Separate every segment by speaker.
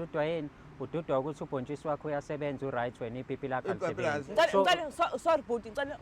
Speaker 1: Ududwa yini? Ududwa ukuthi ubhontshisi wakho uyasebenza u-right wena ipipi lakho
Speaker 2: Ipipi
Speaker 1: alisebenzi.
Speaker 2: lakho.
Speaker 3: Ngicela
Speaker 1: So-
Speaker 3: ngicela sorry bhuti ngicela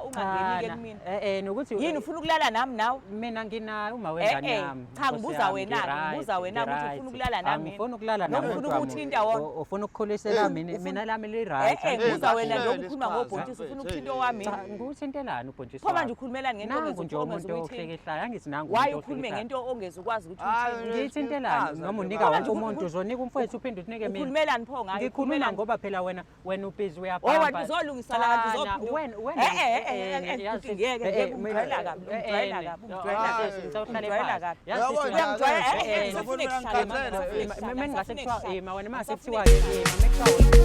Speaker 3: ungangeni-ke
Speaker 1: Cha,
Speaker 3: kumina.
Speaker 1: nokuthi
Speaker 3: Yini ufuna ukulala nami nawe?
Speaker 1: Mina nginayo uma
Speaker 3: Eh,
Speaker 1: wengane
Speaker 3: eh,
Speaker 1: yami.
Speaker 3: cha,
Speaker 1: Nkosi
Speaker 3: ngibuza
Speaker 1: yami,
Speaker 3: wena-ke,
Speaker 1: ngi-right,
Speaker 3: ngibuza wena-ke ukuthi
Speaker 1: ngi-right.
Speaker 3: ufuna ukulala nami yini?
Speaker 1: Angifuni ukulala
Speaker 3: Noma
Speaker 1: nami
Speaker 3: ufuna
Speaker 1: kodwa
Speaker 3: ukuthinta wona?
Speaker 1: Ufuna ukukhulisela mina, mina lami li-right.
Speaker 3: Eh, eh, ngibuza
Speaker 2: Hey,
Speaker 3: wena
Speaker 2: kahle
Speaker 3: njengoba ukhuluma
Speaker 2: lesichaza,
Speaker 3: ngobhontshisi ufuna
Speaker 2: mfethu,
Speaker 3: ukuthinta
Speaker 2: hey.
Speaker 3: owami
Speaker 1: Cha,
Speaker 3: yini?
Speaker 1: ngikuthintelani ubhontshisi
Speaker 3: Pho manje
Speaker 1: wakho?
Speaker 3: ukhulumelani ngento
Speaker 1: Nangu
Speaker 3: ongeze
Speaker 1: nje umuntu
Speaker 3: uyithinte?
Speaker 1: ohlekehlayo, angithi nangu
Speaker 3: Why
Speaker 1: umuntu
Speaker 3: ukhulume
Speaker 1: ohlekehlayo.
Speaker 3: ngento ongeze ukwazi ukuthi
Speaker 2: Hayi,
Speaker 3: uyithinte?
Speaker 1: Ngiyithintelani
Speaker 2: Isichaza
Speaker 1: noma
Speaker 2: nje
Speaker 1: unika
Speaker 2: baba.
Speaker 1: wonke
Speaker 3: Manje
Speaker 1: umuntu uzonika umfowethu uphinde unike mina.
Speaker 3: Ukhulumelani pho ngayo?
Speaker 1: Ngikhuluma
Speaker 3: Ukhulumelani?
Speaker 1: ngoba phela wena ubhizi
Speaker 3: Oh,
Speaker 1: uyaphampa.
Speaker 3: wena uzolungisa la kanti
Speaker 1: Cha,
Speaker 3: uzophinde-
Speaker 1: wena wena
Speaker 3: Eh, eh, eh, eh, eh,
Speaker 1: yazi-
Speaker 3: bhuti, ngeke,
Speaker 1: eh, eh,
Speaker 3: ngeke, ungijwayela kabi,
Speaker 1: eh, eh,
Speaker 3: ungijwayela kabi, ungijwayela
Speaker 1: yazi,
Speaker 3: kabi.
Speaker 1: ngicela uhlale
Speaker 3: Ungijwayela
Speaker 1: phansi.
Speaker 3: kabi.
Speaker 1: Yazi, sisi,
Speaker 2: Uyabona,
Speaker 3: Uyangijwayela,
Speaker 2: eh,
Speaker 3: eh, eh,
Speaker 2: eh,
Speaker 3: ngisafuna
Speaker 2: ufuna
Speaker 3: ukuhlala,
Speaker 2: ngikhathele,
Speaker 3: ngisafuna
Speaker 2: eh.
Speaker 3: ukuhlala,
Speaker 1: Mina ngase
Speaker 3: ngisafuna
Speaker 1: kuthiwa
Speaker 3: ukuhlala.
Speaker 1: ima wena mase
Speaker 3: Ngisafuna
Speaker 1: kuthiwa
Speaker 3: ukuhlala.
Speaker 1: ima mekuthiwa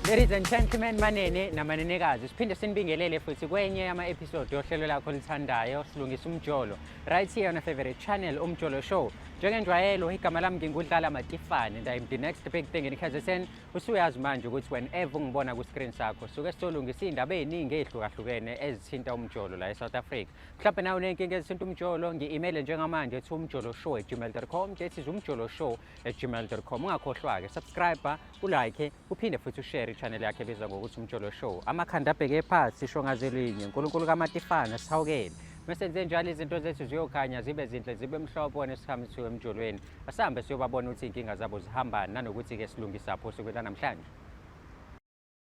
Speaker 1: Ladies and gentlemen, manene namanenekazi, siphinde sinibingelele futhi kwenye yama-episode yohlelo lakho olithandayo Silungisa Umjolo, right here on your favorite channel, Umjolo Show. Njengenjwayelo, igama lami nginguDlala Matifane and I'm the next big thing in KZN. Usuyazi manje ukuthi whenever ungibona ku-screen sakho, suke sizolungisa iy'ndaba ey'ningi ey'hlukahlukene ezithinta umjolo la e-South Africa. Mhlawumbe nawe uney'nkinga ezithinta umjolo, ngi-email njengamanje ethi umjoloshow@gmail.com, that is umjoloshow@gmail.com. Ungakhohlwa-ke, subscribe, ulike, uphinde futhi ushare i-channel yakhe ebizwa ngokuthi Umjolo Show. Amakhanda abheke phansi, sisho ngazelinye. Unkulunkulu kaMatifana, sihawukele. Mesenze njalo izinto zethu ziyokhanya zibe zinhle zibe mhlophe wena sihambe siyo emjolweni. Asihambe siyobabona ukuthi iy'nkinga zabo zihambani nanokuthi-ke silungisa pho osukwini lanamhlanje.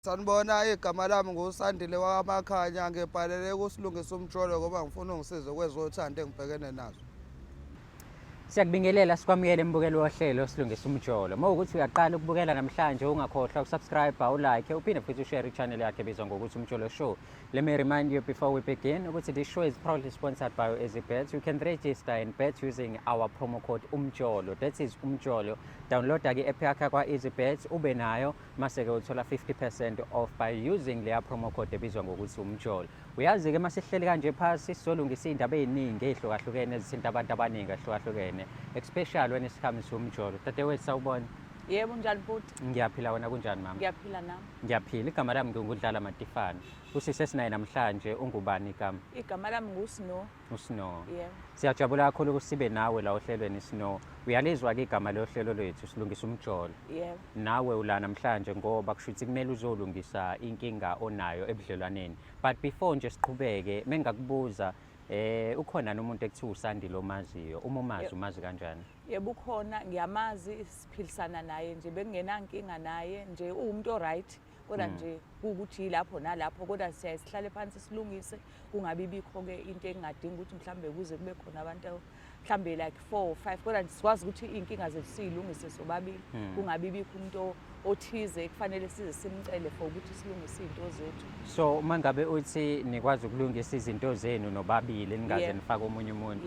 Speaker 2: Sanibona, igama lami nguSandile wakaMakhanya, ngibhalele kuSilungisa Umjolo ngoba ngifuna ungisize kwezothando engibhekene nazo.
Speaker 1: Siyakubingelela sikwamukele mbukeli wohlelo Silungisa Umjolo. Uma ukuthi uyaqala ukubukela namhlanje ungakhohlwa ukusubscribe, ulike, uphinde futhi ushare i-channel yakhe ebizwa ngokuthi Umjolo Show. Let me remind you before we begin ukuthi this show is proudly sponsored by EasyBet. You can register and bet using our promo code UMJOLO. That is UMJOLO. Download ke app yakho kwa EasyBet ube nayo mase ke uthola 50% off by using leya promo code ebizwa ngokuthi UMJOLO. Uyazi ke masihleli kanje phasi sizolungisa iy'ndaba ey'ningi ey'hlukahlukene ezithinta abantu abaningi ahlukahlukene, especially when it comes to umjolo. Dadewethu, sawubona.
Speaker 3: Yebo, njani bhuti?
Speaker 1: Ngiyaphila, wena kunjani mama?
Speaker 3: Ngiyaphila nami.
Speaker 1: Ngiyaphila. Igama lami nginguDlala Matifana. Usisi esinaye namhlanje ungubani igama?
Speaker 3: Igama lami nguSnow.
Speaker 1: USnow.
Speaker 3: Yebo.
Speaker 1: Siyajabula kakhulu ukuthi sibe nawe la ohlelweni, Snow. Uyalizwa-ke igama lohlelo lwethu Silungisa Umjolo.
Speaker 3: Yebo.
Speaker 1: Nawe ula namhlanje ngoba kusho ukuthi kumele uzolungisa inkinga onayo ebudlelwaneni. But before nje siqhubeke, mengakubuza ukhona nomuntu ekuthiwa uSandile omaziyo? Uma umazi, umazi kanjani?
Speaker 3: Yebo, ukhona, ngiyamazi, siphilisana naye nje, bengingenankinga naye nje, uwumuntu o-right kodwa nje kuwukuthi yilapho nalapho, kodwa siyaye sihlale phansi silungise kungabi bikho-ke into engingadingi ukuthi mhlawumbe kuze kube khona abantu mhlawumbe like 4 or 5, kodwa nje sikwazi ukuthi iy'nkinga zethu siy'lungise sobabili, kungabi bikho umuntu othize kufanele size simcele for ukuthi silungise iy'nto zethu.
Speaker 1: So uma ngabe uthi nikwazi ukulungisa izinto zenu nobabili ningaze nifake omunye umuntu,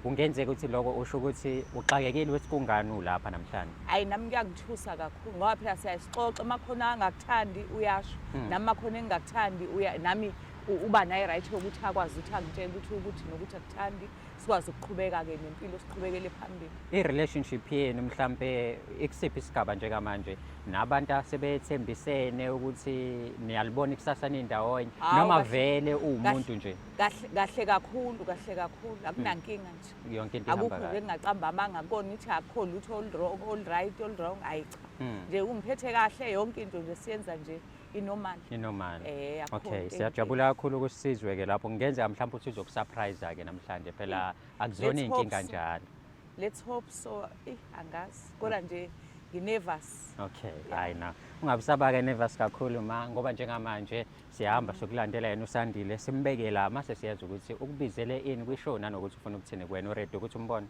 Speaker 1: kungenzeka ukuthi lokho usho ukuthi uxakekile ukuthi kungani ulapha namhlanje?
Speaker 3: Hayi, nami kuyangithusa kakhulu ngoba phela siyasixoxa, uma khona angakuthandi uyasho, nami uma khona engingakuthandi uya nami uba naye right yokuthi akwazi ukuthi angitshele ukuthi nokuthi akuthandi, sikwazi ukuqhubeka-ke nempilo, siqhubekele phambili.
Speaker 1: I-relationship yenu mhlampe ikusiphi isigaba njengamanje, nabantu asebethembisene ukuthi niyalibona ikusasa nindawonye,
Speaker 3: Hawu,
Speaker 1: noma
Speaker 3: kahle-
Speaker 1: vele uwumuntu nje?
Speaker 3: Kahle kahle kakhulu, kahle kakhulu, akunankinga nje.
Speaker 1: Yonke into ihamba
Speaker 3: Akukho nje
Speaker 1: kahle.
Speaker 3: Ngingaqamba amanga kona ngithi akukho lutho olu-wrong, olu-right, olu-wrong, hayi cha. Nje ungiphethe kahle, yonke into nje siyenza nje inormal.
Speaker 1: Inormal.
Speaker 3: Akukho
Speaker 1: Okay,
Speaker 3: into
Speaker 1: siyajabula kakhulu ukusizwe ke lapho. Kungenzeka mhlawumbe ukuthi uzokusurprise ke namhlanje, phela akuzona
Speaker 3: Let's hope
Speaker 1: iy'nkinga
Speaker 3: so.
Speaker 1: njalo.
Speaker 3: Let's hope so. Eh, angazi. Kodwa nje ngi-nervous.
Speaker 1: Okay, hayi na. Ungabe usaba-ke nervous kakhulu ma, ngoba njengamanje siyahamba sokulandela yena uSandile, simbeke la mase siyazi ukuthi ukubizele ini kwishow nanokuthi ufuna ukuthini kuwena. Uready ukuthi umbone?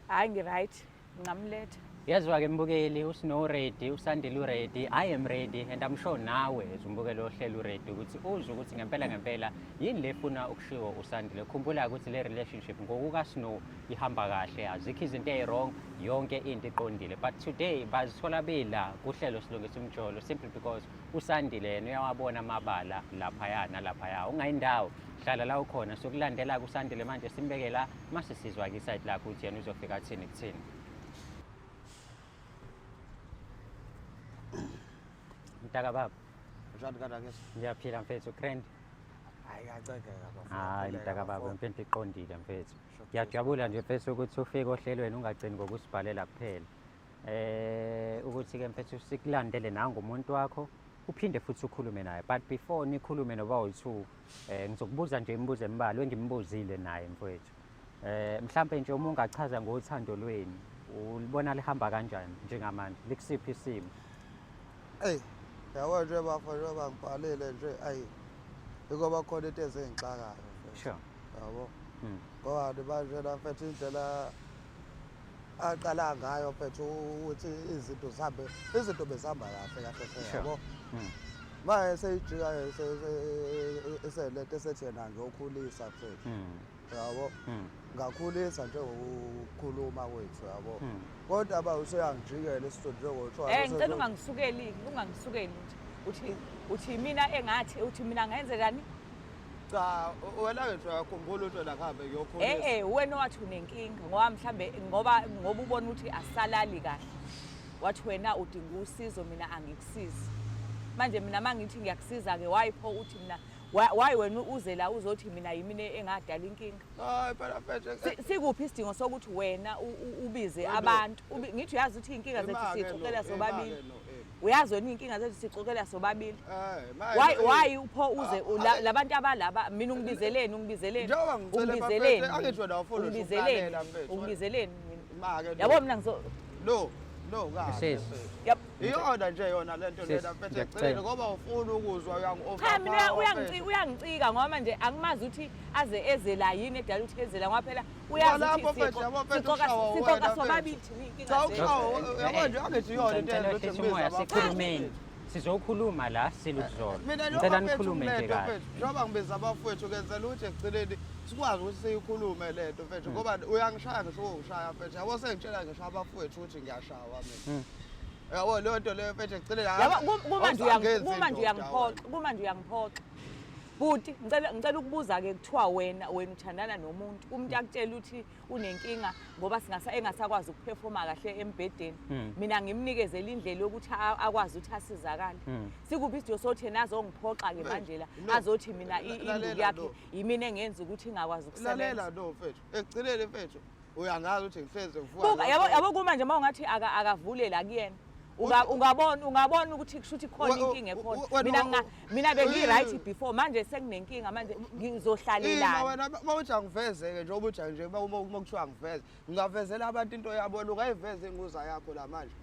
Speaker 3: Hayi, ngi-right. Ngingamletha.
Speaker 1: Yazwa-ke mbukeli, uSnow ready, uSandile uready, I am ready and I'm sure nawe as umbukeli ohlelo uready ukuthi uzwe ukuthi ngempela ngempela yini le efuna ukushiwo uSandile. Khumbula ukuthi le relationship ngokukaSnow ihamba kahle, azikho izinto ey'wrong, yonke into iqondile. But today bazithola bela kuhlelo Silungisa Umjolo simply because uSandile yena uyawabona amabala laphaya nalaphaya. Ungayindawo, hlala la ukhona, sokulandela kuSandile manje simbeke la mase sizwa-ke iside lakhe ukuthi yena uzofika athini kuthini. Mntaka baba.
Speaker 2: Njani kanake?
Speaker 1: Ngiyaphila mfethu, grand.
Speaker 2: Hayi, kuyacengeka bafo.
Speaker 1: Hayi mntaka baba, impilo iqondile mfethu. Ngiyajabula nje mfethu ukuthi ufike ohlelweni ungagcini ngokusibhalela kuphela. Ukuthi ke mfethu sikulandele nangu umuntu wakho uphinde futhi ukhulume naye. But before nikhulume noba uyi-2, ngizokubuza nje imibuzo embalwa engimbuzile naye mfethu. Mhlambe nje uma ungachaza ngothando lwenu, ulibona lihamba kanjani njengamanje? Likusiphi isimo?
Speaker 2: Ey, yabo nje bafo, njengoba ngibhalile nje, ayi, ngoba khona into ezingixakayo mfethu. Yabo. Ngoba manje la mfethu indlela aqala ngayo mfethu ukuthi izinto zihambe, izinto bezihamba kahle kahle hle, yabo. Manje seyijika eselento esethi yena ngiyokhulisa mfethu. Yabo. Ngakhulisa nje ngokukhuluma kwethu, yabo. Kodwa ba useyangijikela isizwe njengotshwala.
Speaker 3: Ngicela ungangisukeli, ungangisukeli nje. Uthi mina engathi, uthi mina ngenze njani?
Speaker 2: Cha, wena ke nje uyakhumbula ukuthi wena ngihambe ngiyokhulisa.
Speaker 3: Wena wathi unenkinga ngoba mhlambe ngoba ubona ukuthi asalali kahle. Wathi wena udinga usizo, mina angikusizi. Manje mina mangithi ngiyakusiza ke, why pho uthi mina why wena uze la uzothi mina yimi engadala inkinga?
Speaker 2: Hayi phela mfethu,
Speaker 3: Sikuphi isidingo sokuthi wena ubize
Speaker 2: Wena
Speaker 3: abantu? Ngithi uyazi ukuthi iy'nkinga zethu
Speaker 2: Ima-ke
Speaker 3: siyixoxela
Speaker 2: lo,
Speaker 3: sobabili.
Speaker 2: ima-ke lo, eh.
Speaker 3: Uyazi wena iy'nkinga zethu siyixoxela sobabili.
Speaker 2: Manje
Speaker 3: Why, why pho uze labantu abalaba, mina ungibizeleni, ungibizeleni?
Speaker 2: Njengoba ngicela
Speaker 3: Ungibizeleni?
Speaker 2: bafethu, angithi wena awufuni nje
Speaker 3: Ungibizeleni?
Speaker 2: ukulalela, mfethu.
Speaker 3: Ungibizeleni mina?
Speaker 2: Ima-ke lo.
Speaker 3: Yabo mina ngizo
Speaker 2: No, no, kahle,
Speaker 1: Sis.
Speaker 2: mfethu.
Speaker 3: Yep.
Speaker 2: Iyona nje yona lento
Speaker 1: Sis,
Speaker 2: lena mfethu,
Speaker 1: ngiyacela.
Speaker 2: ekugcineni ngoba ufuna ukuzwa uyangi-overpower
Speaker 3: Cha, mina
Speaker 2: mfethu.
Speaker 3: uyangicika ngoba manje angimazi ukuthi aze eze la yini edala ukuthi eze la, ngoba phela uyazi
Speaker 2: Kwalapho
Speaker 3: ukuthi
Speaker 2: mfethu, yabo mfethu, ushawa
Speaker 3: sixoxa
Speaker 2: wena,
Speaker 3: sobabili
Speaker 2: mfethu.
Speaker 3: thina iy'nkinga
Speaker 2: Cha,
Speaker 3: zethu.
Speaker 2: ushawa, yabo nje angithi iyona into
Speaker 1: Ngicela
Speaker 2: eyenza ukuthi
Speaker 1: wehlise
Speaker 2: ngibize
Speaker 1: umoya,
Speaker 2: abafowethu.
Speaker 1: sikhulumeni. Sizokhuluma la siluzolo.
Speaker 2: Mina
Speaker 1: Ngicela
Speaker 2: njengoba mfethu
Speaker 1: nikhulume nje
Speaker 2: ngilento
Speaker 1: kahle.
Speaker 2: mfethu, njengoba ngibiza abafowethu kenzela ukuthi ekugcineni sikwazi ukuthi siyikhulume lento mfethu, ngoba uyangishaya ngisho ukungishaya mfethu. Yabo sengitshela ngisho abafowethu ukuthi ngiyashawa mina. Yabo leyo nto leyo mfethu ekugcineni
Speaker 3: Yabo,
Speaker 2: awusangenzi
Speaker 3: kumanje
Speaker 2: indoda
Speaker 3: uyangiphoxa,
Speaker 2: wena.
Speaker 3: kumanje uyangiphoxa. Bhuti, ngicela ukubuza ke, kuthiwa wena uthandana nomuntu, umuntu akutshela ukuthi unenkinga ngoba engasakwazi ukuperforma kahle embhedeni. Mina ngimnikezele indlela yokuthi akwazi ukuthi asizakale. Sikuphi isidingo sokuthi yena azongiphoxa ke manje la,
Speaker 2: No.
Speaker 3: azothi mina
Speaker 2: Lalela
Speaker 3: induku yakhe
Speaker 2: lo.
Speaker 3: yimina engenza ukuthi ingakwazi ukusebenza.
Speaker 2: Lalela lo mfethu, ekugcineni mfethu uyangazi ukuthi ngihlezi ngivuka
Speaker 3: Buka,
Speaker 2: ngakho.
Speaker 3: yabo kumanje uma ungathi akavule la kuyena. Ungabona ukuthi kusho ukuthi khona inkinga ekhona. Mina bengi-right before, manje sekunenkinga, manje ngizohlalelana.
Speaker 2: Ima wena, uma uthi angiveze-ke, njengoba uthi nje, uma kuthiwa angiveze, ngingavezela abantu into yabo, wena ungayiveza inguza yakho la manje.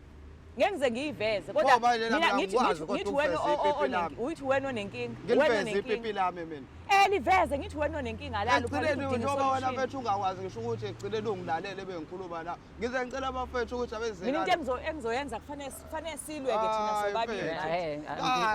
Speaker 3: Ngeke ngize ngiyiveze, kodwa
Speaker 2: Ngoba manje
Speaker 3: mina
Speaker 2: mina angikwazi kodwa
Speaker 3: ngithi wena
Speaker 2: ukuveza ipipi lami.
Speaker 3: uthi wena onenkinga, wena
Speaker 2: Ngiliveze
Speaker 3: onenkinga.
Speaker 2: ipipi lami mina.
Speaker 3: Liveze, ngithi wena onenkinga lalo, phela
Speaker 2: Ekugcineni
Speaker 3: udinga
Speaker 2: njengoba wena
Speaker 3: i-solution.
Speaker 2: mfethu ungakwazi ngisho ukuthi ekugcineni ungilalele bengikhuluma la. Ngize ngicela abafethu ukuthi abeze
Speaker 3: Mina into
Speaker 2: la.
Speaker 3: engizoyenza kufanele silwe ke thina
Speaker 2: Hayi,
Speaker 3: sobabili.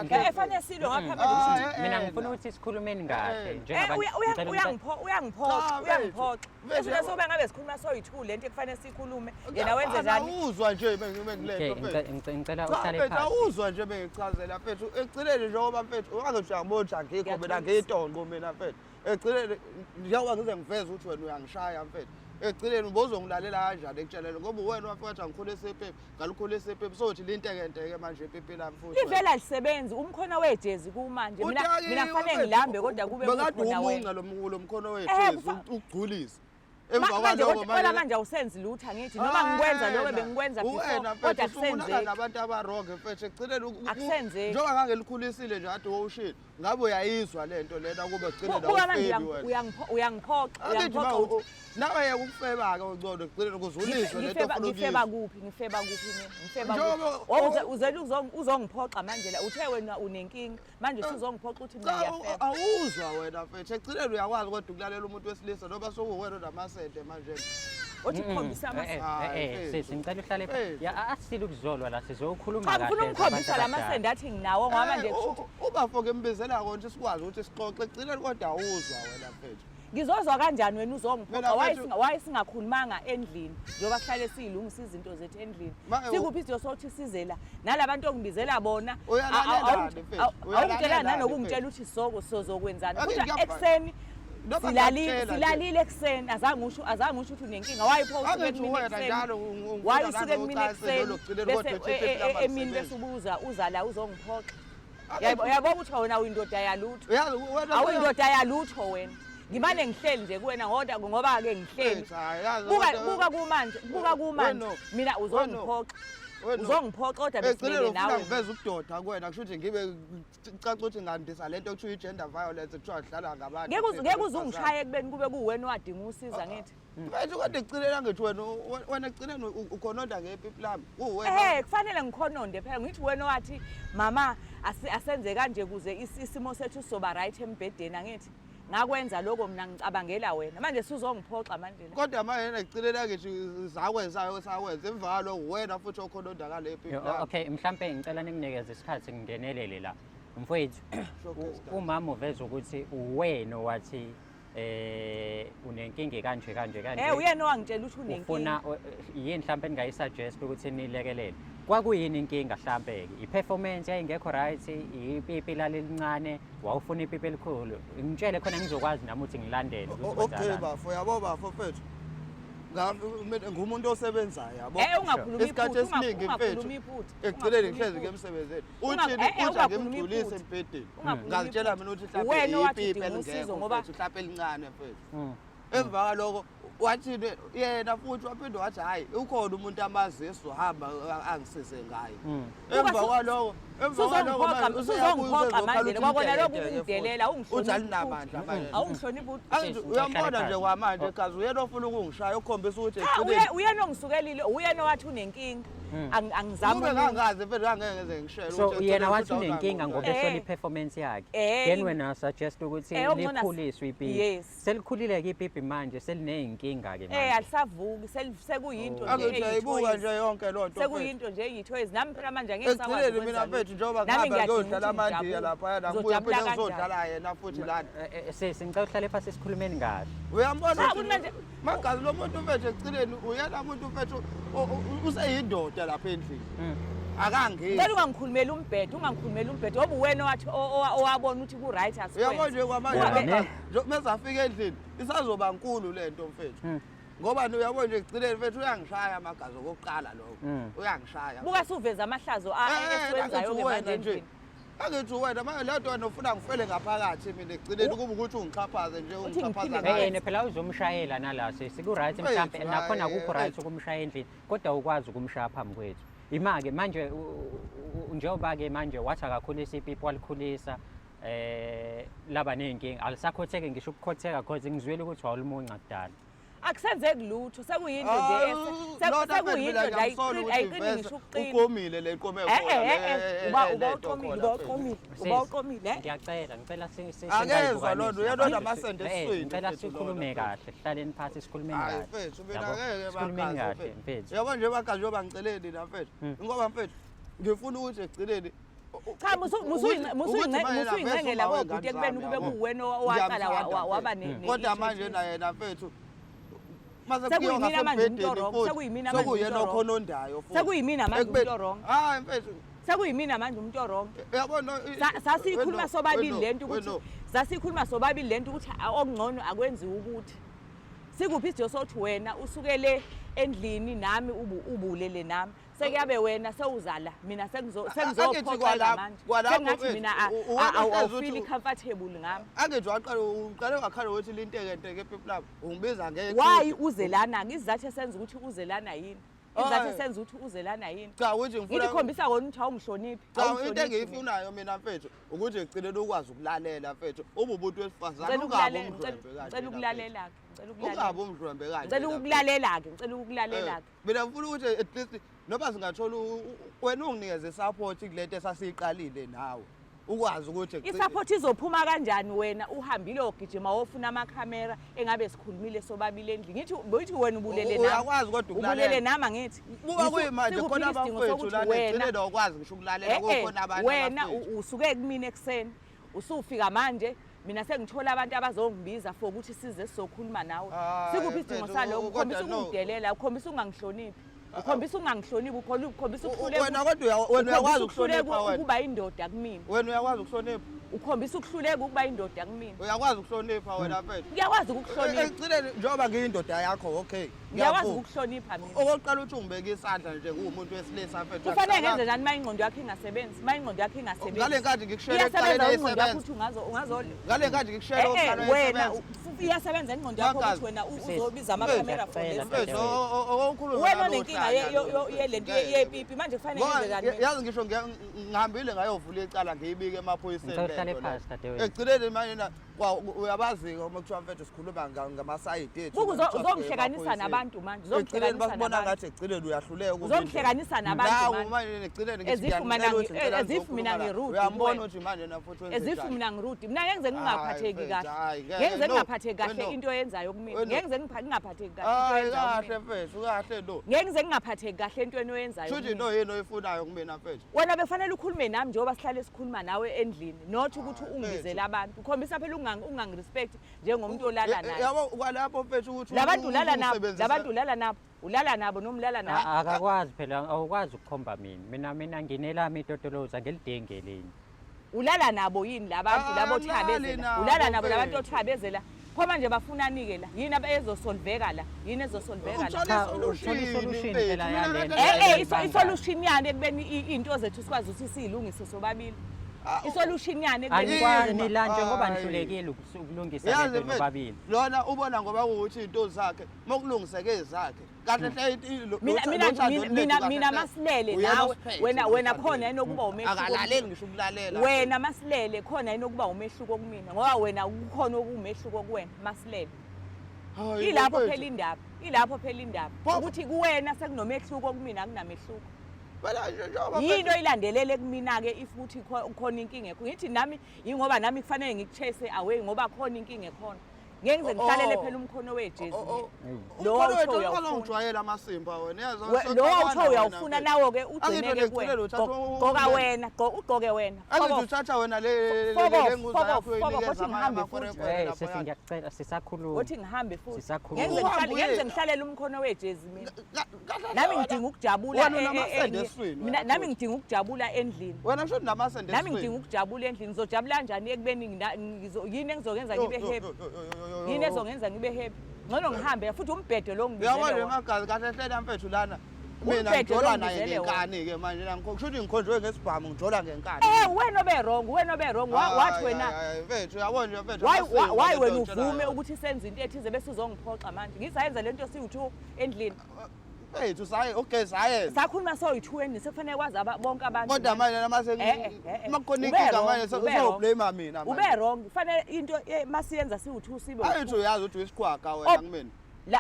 Speaker 2: mfethu.
Speaker 3: Kufanele silwe ngapha manje ukuthi
Speaker 1: Mina ngifuna ukuthi sikhulumeni kahle, njengabantu ngicela
Speaker 3: Uyangiphoxa,
Speaker 2: Cha, mfethu.
Speaker 3: uyangiphoxa.
Speaker 2: Mfethu,
Speaker 3: Esifuna
Speaker 2: yabo.
Speaker 3: sobe ngabe sikhuluma soyi-two lento ekufanele siyikhulume. Yena wenze
Speaker 2: Ngiyafana,
Speaker 3: njani?
Speaker 2: Awuzwa nje bengilento,
Speaker 1: Okay,
Speaker 2: mfethu.
Speaker 1: ngicela
Speaker 2: Cha,
Speaker 1: uhlale
Speaker 2: mfethu,
Speaker 1: phansi.
Speaker 2: awuzwa nje bengichazela mfethu. Ekugcineni njengoba mfethu, ungazothi uyangibona ukuthi angikho mina,
Speaker 3: Ngiyathokoza.
Speaker 2: ngiyitonqo mina mfethu. Ekugcineni njengoba ngize ngiveze ukuthi wena uyangishaya mfethu. Ekugcineni ubozongilalela kanjani ekutsheleni ngoba uwena wafika wathi angikhulise ipipi, ngalikhulisa ipipi, sothi lintekenteke manje ipipi lami futhi.
Speaker 3: Livele alisebenzi, umkhono wejezi kumanje.
Speaker 2: Utakiwe,
Speaker 3: Mina kufanele
Speaker 2: mfethu.
Speaker 3: ngilambe kodwa kube
Speaker 2: Bekade
Speaker 3: kukhona wena.
Speaker 2: umunca lo mkhono wejezi, ugculise. Emva
Speaker 3: Manje
Speaker 2: kwaloko
Speaker 3: kodwa
Speaker 2: manje
Speaker 3: manje awusenzi lutho angithi noma ngikwenza lokho
Speaker 2: Wena,
Speaker 3: bengikwenza before,
Speaker 2: wena
Speaker 3: kodwa
Speaker 2: mfethu, usukulala
Speaker 3: akusenzeki.
Speaker 2: nabantu abaronge mfethu, ekugcineni
Speaker 3: Akusenzeki.
Speaker 2: njengoba ngangilikhulisile nje kade wawushilo, ngabe uyayizwa le nto lena kube ekugcineni
Speaker 3: Buka manje
Speaker 2: awufebi wena.
Speaker 3: uyangiphoxa,
Speaker 2: Angithi
Speaker 3: uyangiphoxa
Speaker 2: ma
Speaker 3: uthi
Speaker 2: nawe yeka ukufeba-ke ungcono ekugcineni ukuze ulizwe le nto ofuna
Speaker 3: Ngifeba
Speaker 2: ukuyizwa.
Speaker 3: kuphi? Ngifeba kuphi mina? Ngifeba
Speaker 2: Njengoba
Speaker 3: kuphi? Uzele uzongiphoxa manje la, uthe wena unenkinga, manje usuzongiphoxa uthi mina
Speaker 2: Cha,
Speaker 3: ngiyafeba.
Speaker 2: awuzwa wena mfethu, ekugcineni uyakwazi kodwa ukulalela umuntu wesilisa noma sekuwuwena onamasende manje.
Speaker 3: Othi kukhombisa amasende.
Speaker 2: Hayi, mfethu.
Speaker 1: Sisi, ngicela uhlale phansi.
Speaker 2: Mfethu.
Speaker 1: Ya, asile ukuzolwa la, sizokhuluma
Speaker 3: Cha,
Speaker 1: kahle
Speaker 3: ngifuna ukukhombisa
Speaker 1: abantu
Speaker 3: la
Speaker 1: abadala.
Speaker 3: masende athi nginawo ngoba manje kusho ukuthi
Speaker 2: Ubafo ke mbizela konje sikwazi ukuthi sixoxe, ekugcineni kodwa awuzwa wena mfethu.
Speaker 3: Ngizozwa kanjani wena uzongiphoxa?
Speaker 2: Mina
Speaker 3: Why
Speaker 2: mfethu
Speaker 3: singakhulumanga endlini? Njengoba sihlale siyilungisa izinto zethu endlini.
Speaker 2: Ma-
Speaker 3: Sikuphi isidingo sokuthi size la? Nalabantu ongibizela bona,
Speaker 2: Uyalalela mfethu,
Speaker 3: awungitshela
Speaker 2: uyalalela
Speaker 3: nanokungitshela
Speaker 2: mfethu.
Speaker 3: ukuthi sozokwenzani.
Speaker 2: Ake
Speaker 3: Futhi
Speaker 2: ngiyabhala.
Speaker 3: ekuseni
Speaker 2: Noma ngiyakutshela nje.
Speaker 3: silalile ekuseni, azange usho ukuthi unenkinga. Why pho usuke
Speaker 2: Angithi
Speaker 3: kumina
Speaker 2: wena
Speaker 3: ekuseni?
Speaker 2: njalo
Speaker 3: Why
Speaker 2: ungifuna
Speaker 3: usuke kumina
Speaker 2: nanocansi
Speaker 3: ekuseni?
Speaker 2: lolo kugcineni
Speaker 3: Bese
Speaker 2: kodwa uthi ipipi lami
Speaker 3: emini
Speaker 2: alisebenzi.
Speaker 3: bese ubuza uza la uzongiphoxa. Uyabona ukuthi wena uyindoda yalutho. Awuyindoda yalutho wena. Ngimane ngihleli nje kuwena ngoba ngoba ke ngihleli. Buka buka kumanje, buka kumanje. Mina uzongiphoxa. Uzongiphoxa kodwa
Speaker 2: besilele nawe. Ngiveza ubudoda kuwena kusho ukuthi ngibe caca ukuthi ngandisa lento okuthiwa i-gender violence kuthiwa dlala ngabantu.
Speaker 3: Ngeke ngeke uzungishaye ekubeni kube kuwena owadinga usiza ngithi.
Speaker 2: Mfethu kodwa ekugcineni angithi wena wena ekugcineni ukhononda ngepipi lami. Uwena.
Speaker 3: Eh kufanele ngikhononde phela ngithi wena owathi mama asenze kanje kuze isimo sethu sizoba right embhedeni angithi. Ngakwenza lokho mina ngicabangela wena. Manje suzongiphoxa manje
Speaker 2: la. Kodwa manje yena ekugcineni angithi zakwenzayo sakwenza emva kwalokho wena futhi okhononda ngale pipi lami.
Speaker 1: Okay mhlampe ngicela ninginikeze isikhathi ngingenelele la. Mfowethu umama uveza ukuthi uwena owathi unenkinga kanje kanje kanje.
Speaker 3: Uyena owangitshela ukuthi unenkinga.
Speaker 1: Ufuna yini mhlampe engingayisuggest ukuthi nilekelele. Kwakuyini inkinga mhlampe ke? I-performance yayingekho right, ipipi lalincane, wawufuna ipipi elikhulu. Ngitshele khona ngizokwazi nami ukuthi ngilandele
Speaker 2: ukuthi Okay bafo, yabo bafo mfethu. Ngumuntu osebenzayo yabo.
Speaker 3: Ungakhulumi
Speaker 2: isikhathi esiningi mfethu. Ekugcineni ngihlezi ke emsebenzini. Uthini uthi angimgculise embhedeni. Ngazitshela mina ukuthi
Speaker 3: mhlawumbe ipipi elingekho
Speaker 2: ngoba mhlawumbe elincane mfethu. Emva kwaloko wathi yena futhi waphinde wathi hayi ukhona umuntu amaziyo esizohamba angisize ngayo. Emva kwaloko
Speaker 3: emva kwaloko usuzongiphoxa manje kwakona lokhu ukungidelela
Speaker 2: uthi alinamandla manje.
Speaker 3: Awungihloniphi
Speaker 2: uthi uyambona nje kwamanje gazi uyena ofuna ukungishaya ukhombisa ukuthi
Speaker 3: uyena ongisukelile uyena owathi unenkinga. Angizami
Speaker 2: Kube ngangazi mfethu ngangeke ngize ngishele
Speaker 1: So yena wathi unenkinga ngoba esola i-performance yakhe. Then wena suggest ukuthi likhuliswe ipipi. Selikhulile ke ipipi manje selineyinkinga ke
Speaker 3: manje. Alisavuki sekuyinto nje.
Speaker 2: Angithi ayibuka nje yonke lonto.
Speaker 3: Sekuyinto nje eyithoyizi nami phela manje angeke
Speaker 2: ngisakwazi. Ekugcineni mina mfethu njengoba ngihamba ngiyodlala amandiya lapha ngibuye phela ngizodlala yena futhi lana.
Speaker 1: Sisi ngicela uhlale phansi sikhulumeni kahle.
Speaker 2: Uyambona ukuthi manje Magazi lo muntu mfethu ekugcineni uyena muntu mfethu useyindoda lapha endlini. Akangeni.
Speaker 3: Ngicela ungangikhulumeli umbhedo, ungangikhulumeli umbhedo ngoba uwena owathi owabona ukuthi ku-right
Speaker 2: asikwenze. Uyabona nje kwamanje nje mase afika endlini isazoba nkulu lento mfethu. Ngoba uyabona nje ekugcineni mfethu uyangishaya amagazi okokuqala lokho. Uyangishaya.
Speaker 3: Buka suveza amahlazo esiwenzayo ke manje endlini.
Speaker 2: Angithi wena manje le nto wena ufuna ngifele ngaphakathi mina ekugcineni kuba ukuthi ungixhaphaze nje
Speaker 3: Uthi
Speaker 2: ungixhaphaza
Speaker 3: ngiphile
Speaker 2: ngayo.
Speaker 1: Yena phela uzomshayela nala sisi ku-right mhlampe
Speaker 2: Mfethu,
Speaker 1: nakhona
Speaker 2: hhayi,
Speaker 1: akukho right
Speaker 2: mfethu.
Speaker 1: ukumshaya endlini kodwa ukwazi ukumshaya phambi kwethu. Ima-ke manje njengoba-ke manje wathi akakhulisa ipipi walikhulisa laba ney'nkinga alisakhotheki ngisho ukukhotheka cause ngizwile ukuthi wawulimunca kudala.
Speaker 3: Akusenzeki lutho sekuyinto nje sekuyinto nje ayiqini ngisho
Speaker 2: ukuqina. Uqomile le qome
Speaker 3: khona. Uba uba uqomile uba uqomile uba uqomile.
Speaker 1: Ngiyacela ngicela
Speaker 2: Akezwa lona uyalona amasende
Speaker 1: esiswini. Ngicela sikhulume kahle hlaleni phansi sikhulumeni
Speaker 2: kahle.
Speaker 1: Hayi
Speaker 2: mfethu mina ngeke
Speaker 1: sikhulumeni kahle mfethu.
Speaker 2: Yabo nje bagazi njengoba ngiceleni la mfethu. Ngoba mfethu ngifuna ukuthi ekugcineni
Speaker 3: Cha musuyincengela kobhuti ekubeni kube kuwena owaqala waba
Speaker 2: kodwa manje naye na mfethu
Speaker 3: mase kuyiwa ngasembhedeni futhi sekuyimina
Speaker 2: manje sekuyena okhonondayo
Speaker 3: futhi sekuyimina manje umuntu wrong
Speaker 2: hayi mfethu
Speaker 3: sekuyimina manje umuntu wrong
Speaker 2: uyabona
Speaker 3: sasiyikhuluma sobabili lento ukuthi sasiyikhuluma sobabili lento ukuthi okungcono akwenziwe ukuthi sikuphi isidingo sokuthi wena usukele endlini nami ubulele nami sekuyabe wena sewuzala mina sengizophoxeka manje sengathi mina awufili comfortable ngami
Speaker 2: angithi waqala uqale wakhala ukuthi lintekenteke epipi lami ungibiza
Speaker 3: ngeke why uze lana ngizathu esenza ukuthi uze lana yini izathu esenza ukuthi uze lana yini
Speaker 2: cha ukuthi ngifuna
Speaker 3: ngikhombisa kona ukuthi awungihloniphi
Speaker 2: cha into engiyifunayo mina mfethu ukuthi egcineni ukwazi ukulalela mfethu ube umuntu wesifazane ungabe umdlwembe
Speaker 3: kanje ngicela ukulalela
Speaker 2: ke ngicela ukulalela ungabe umdlwembe
Speaker 3: kanje ngicela ukulalela ke ngicela ukulalela ke
Speaker 2: Mina ngifuna ukuthi at least noma singathola wena unginikeze support kulento esasiyiqalile nawe. Ukwazi ukuthi
Speaker 3: I-support izophuma kanjani wena uhambile ogijima wofuna amakhamera engabe sikhulumile sobabili endlini. Ngithi ngithi wena ubulele nami.
Speaker 2: Uyakwazi kodwa
Speaker 3: ukulalela. Ubulele nami angithi.
Speaker 2: Buka kuyimanje khona abafowethu lana egcineni awukwazi ngisho ukulalela kukhona abantu.
Speaker 3: Wena usuke kumina ekuseni usufika manje mina sengithola abantu abazongibiza for ukuthi size sizokhuluma nawe. Sikuphi isidingo salokho? Ukhombisa ukungidelela, ukhombisa ukungangihloniphi. Ukhombisa ukungangihloniphi, ukhombisa ukuhluleka.
Speaker 2: Wena kodwa wena uyakwazi ukuhlonipha wena.
Speaker 3: Ukuba indoda kumina.
Speaker 2: Wena uyakwazi ukuhlonipha.
Speaker 3: Ukhombisa ukuhluleka ukuba indoda kumina.
Speaker 2: Uyakwazi ukuhlonipha wena mfethu.
Speaker 3: Ngiyakwazi ukukuhlonipha.
Speaker 2: Ekugcineni njengoba ngiyindoda yakho, okay.
Speaker 3: Ngiyakwazi ukukuhlonipha mina.
Speaker 2: Okokuqala uthi ungibeke isandla nje nguwumuntu wesilisa mfethu.
Speaker 3: Kufanele ngenze njani uma ingqondo yakho ingasebenzi? Uma ingqondo yakho ingasebenzi.
Speaker 2: Ngale nkathi ngikushele
Speaker 3: ekuqaleni ingqondo yakho ukuthi ungazo ungazo
Speaker 2: Ngale nkathi ngikushele
Speaker 3: eh, eh,
Speaker 2: okokuqala
Speaker 3: wena iyasebenza ingqondo yakho ukuthi wena uzobiza amakhamera for this.
Speaker 2: Mfethu okokukhuluma
Speaker 3: Wena onenkinga yelento yepipi manje kufanele ngenze njani?
Speaker 2: Yazi ngisho ngihambile ngayovula icala ngiyibike emaphoyiseni.
Speaker 1: Ngicela uhlale phansi dadewethu.
Speaker 2: Ekugcineni manje uyabazi-ke uma kuthiwa mfethu sikhuluma ngamasayidi ethu
Speaker 3: Buka uzongihlekanisa nabantu manje
Speaker 2: ekugcineni
Speaker 3: uzongihlekanisa
Speaker 2: basibona
Speaker 3: nabantu
Speaker 2: ngathi ekugcineni uyahluleka
Speaker 3: uzongihlekanisa nabantu
Speaker 2: nawu
Speaker 3: manje
Speaker 2: manje ekugcineni
Speaker 3: As if mina as if mina ngirude
Speaker 2: uyambona
Speaker 3: kuwena.
Speaker 2: ukuthi manje na futhi
Speaker 3: as if mina ngirude mina ngeke ngize ngingaphatheki
Speaker 2: Hayi,
Speaker 3: kahle
Speaker 2: hayi, ngeke,
Speaker 3: ngeke ngize
Speaker 2: no,
Speaker 3: ngingaphatheki kahle
Speaker 2: no.
Speaker 3: into oyenzayo kumina
Speaker 2: No.
Speaker 3: ngeke ngize ngingaphatheki kahle into
Speaker 2: hayi
Speaker 3: oyenzayo
Speaker 2: kahle
Speaker 3: kumina
Speaker 2: mfethu kahle lo
Speaker 3: ngeke ngize ngingaphatheki kahle entweni oyenzayo
Speaker 2: shuthi
Speaker 3: kumina.
Speaker 2: into yini oyifunayo kumina mfethu
Speaker 3: Wena befanele ukhulume nami njengoba sihlale sikhuluma nawe endlini not ukuthi
Speaker 2: Hayi,
Speaker 3: ungibizele
Speaker 2: mfethu.
Speaker 3: abantu ukhombisa phela ungangirespect njengomuntu olala naye
Speaker 2: yabo kwalapho mfethu ukuthi
Speaker 3: labantu ulala nabo
Speaker 2: usebenzisa-
Speaker 3: labantu ulala nabo ulala nabo noma ulala nabo
Speaker 1: Akakwazi phela awukwazi ukukhomba mina. Mina nginelami itotolozi angilidingi elinye.
Speaker 3: Ulala nabo yini labantu
Speaker 2: Ah,
Speaker 3: labo
Speaker 2: angilali
Speaker 3: othabezela
Speaker 2: nabo,
Speaker 3: ulala nabo labantu
Speaker 2: mfethu.
Speaker 3: othabezela pho manje bafunani-ke la yini ezosolveka la yini ezosolveka la
Speaker 2: Uthola
Speaker 1: Cha,
Speaker 2: isolution,
Speaker 1: uthola isolution
Speaker 2: mfethu.
Speaker 1: phela
Speaker 2: Mina
Speaker 1: yalento.
Speaker 2: kade-
Speaker 3: Eh eh
Speaker 1: Ibanga.
Speaker 3: isolution yani ekubeni into zethu sikwazi ukuthi siyilungise sobabili.
Speaker 2: Ah,
Speaker 3: Isolution yani ekubeni
Speaker 1: Anikwazi
Speaker 2: Yima,
Speaker 1: nila njengoba
Speaker 2: hayi.
Speaker 1: nihlulekile ukulungisa
Speaker 2: Yazi
Speaker 1: lento
Speaker 2: mfethu,
Speaker 1: nobabili.
Speaker 2: lona ubona ngoba kuwukuthi iy'nto zakhe uma kulungiseke ezakhe kahle hle
Speaker 3: mina mina mina mina mina masilele nawe wena wena khona enokuba umehluko
Speaker 2: akalaleli ngisho ukulalela
Speaker 3: wena masilele khona enokuba umehluko kumina ngoba wena kukhona okuwumehluko kuwena masilele
Speaker 2: Hayi,
Speaker 3: ilapho
Speaker 2: mfethu.
Speaker 3: phela indaba ilapho phela indaba
Speaker 2: Pho-
Speaker 3: ukuthi kuwena sekunomehluko kumina akunamehluko
Speaker 2: Phela nje njengoba
Speaker 3: yini
Speaker 2: mfethu-
Speaker 3: oyilandelele kumina-ke if ukuthi khona inkinga ekho ngithi nami yingoba nami kufanele ngikuchase away ngoba khona inkinga ekhona ngeke ngize ngihlalele
Speaker 2: Oh.
Speaker 3: phela umkhono wejezi
Speaker 2: Oh, oh.
Speaker 3: Lo
Speaker 2: Umkhono
Speaker 3: awuthe
Speaker 2: wethu
Speaker 3: uyawufuna.
Speaker 2: ungijwayela amasimba wena yazi
Speaker 3: Lo awuthe uyawufuna nawo-ke
Speaker 2: Angithi
Speaker 3: ugcineke
Speaker 2: wena
Speaker 3: kuwena
Speaker 2: ekugcineni uthatha
Speaker 3: Gqoka wena ugqoke wena
Speaker 2: Angithi
Speaker 3: Fokof.
Speaker 2: uthatha wena le
Speaker 3: Fokof,
Speaker 2: le nguza
Speaker 3: fokof,
Speaker 2: yakho
Speaker 3: fokof,
Speaker 2: uyinikeza
Speaker 3: othi ngihambe
Speaker 2: amakwerekwere
Speaker 3: futhi.
Speaker 1: Hey
Speaker 2: laphayana.
Speaker 1: sisi ngiyakucela sisakhuluma.
Speaker 3: Othi ngihambe futhi
Speaker 1: Sisakhuluma.
Speaker 3: Ngeke ngize
Speaker 2: Uhambe
Speaker 3: ngihlale- ngeke ngize
Speaker 2: uye.
Speaker 3: ngihlalele umkhono wejezi mina
Speaker 2: Kahle
Speaker 3: nami
Speaker 2: wena-
Speaker 3: ngidinga ukujabula
Speaker 2: Wena unamasende eswini
Speaker 3: mina
Speaker 2: wena
Speaker 3: nami
Speaker 2: futhi.
Speaker 3: ngidinga ukujabula endlini
Speaker 2: Wena kusho unamasende
Speaker 3: nami
Speaker 2: eswini.
Speaker 3: ngidinga ukujabula endlini ngizojabula kanjani ekubeni yini engizokwenza
Speaker 2: Yo,
Speaker 3: ngibe
Speaker 2: yo,
Speaker 3: happy
Speaker 2: yo, yo, yo, yo, yo,
Speaker 3: yini
Speaker 2: yo.
Speaker 3: ezongenza ngibe happy ngcono ngihambe futhi umbhedo lo
Speaker 2: Uyabona
Speaker 3: ngibizele
Speaker 2: nje
Speaker 3: wona
Speaker 2: magazi kahle hle mfethu lana. Mina
Speaker 3: Umbhedo
Speaker 2: ngijola
Speaker 3: lo
Speaker 2: naye
Speaker 3: ngibizele wona.
Speaker 2: ngenkani ke manje la kusho ukuthi ngikhonjwe ngesibhamu ngijola ngenkani.
Speaker 3: Eh wena obe wrong wena obe wrong wathi wena
Speaker 2: Hayi, hayi, mfethu uyabona nje mfethu.
Speaker 3: why
Speaker 2: amasiko
Speaker 3: why
Speaker 2: lento
Speaker 3: wena
Speaker 2: ongitshela
Speaker 3: uvume
Speaker 2: yona.
Speaker 3: ukuthi senze into ethize bese uzongiphoxa manje ngisayenza lento siwu-two endlini
Speaker 2: Mfethu saye okay sayenza.
Speaker 3: sakhuluma soyi-two endlini sekufanele kwazi bonke abantu
Speaker 2: Kodwa manje namase
Speaker 3: Eh, eh, eh, eh.
Speaker 2: makukhona
Speaker 3: Ube
Speaker 2: inkinga
Speaker 3: wrong,
Speaker 2: manje
Speaker 3: ube wrong.
Speaker 2: sewublame mina manje.
Speaker 3: ube wrong kufanele into masiyenza siwu-two sibe
Speaker 2: Ayithi
Speaker 3: u-two.
Speaker 2: uyazi ukuthi uyisiqhwaga wena
Speaker 3: Oh.
Speaker 2: kumina.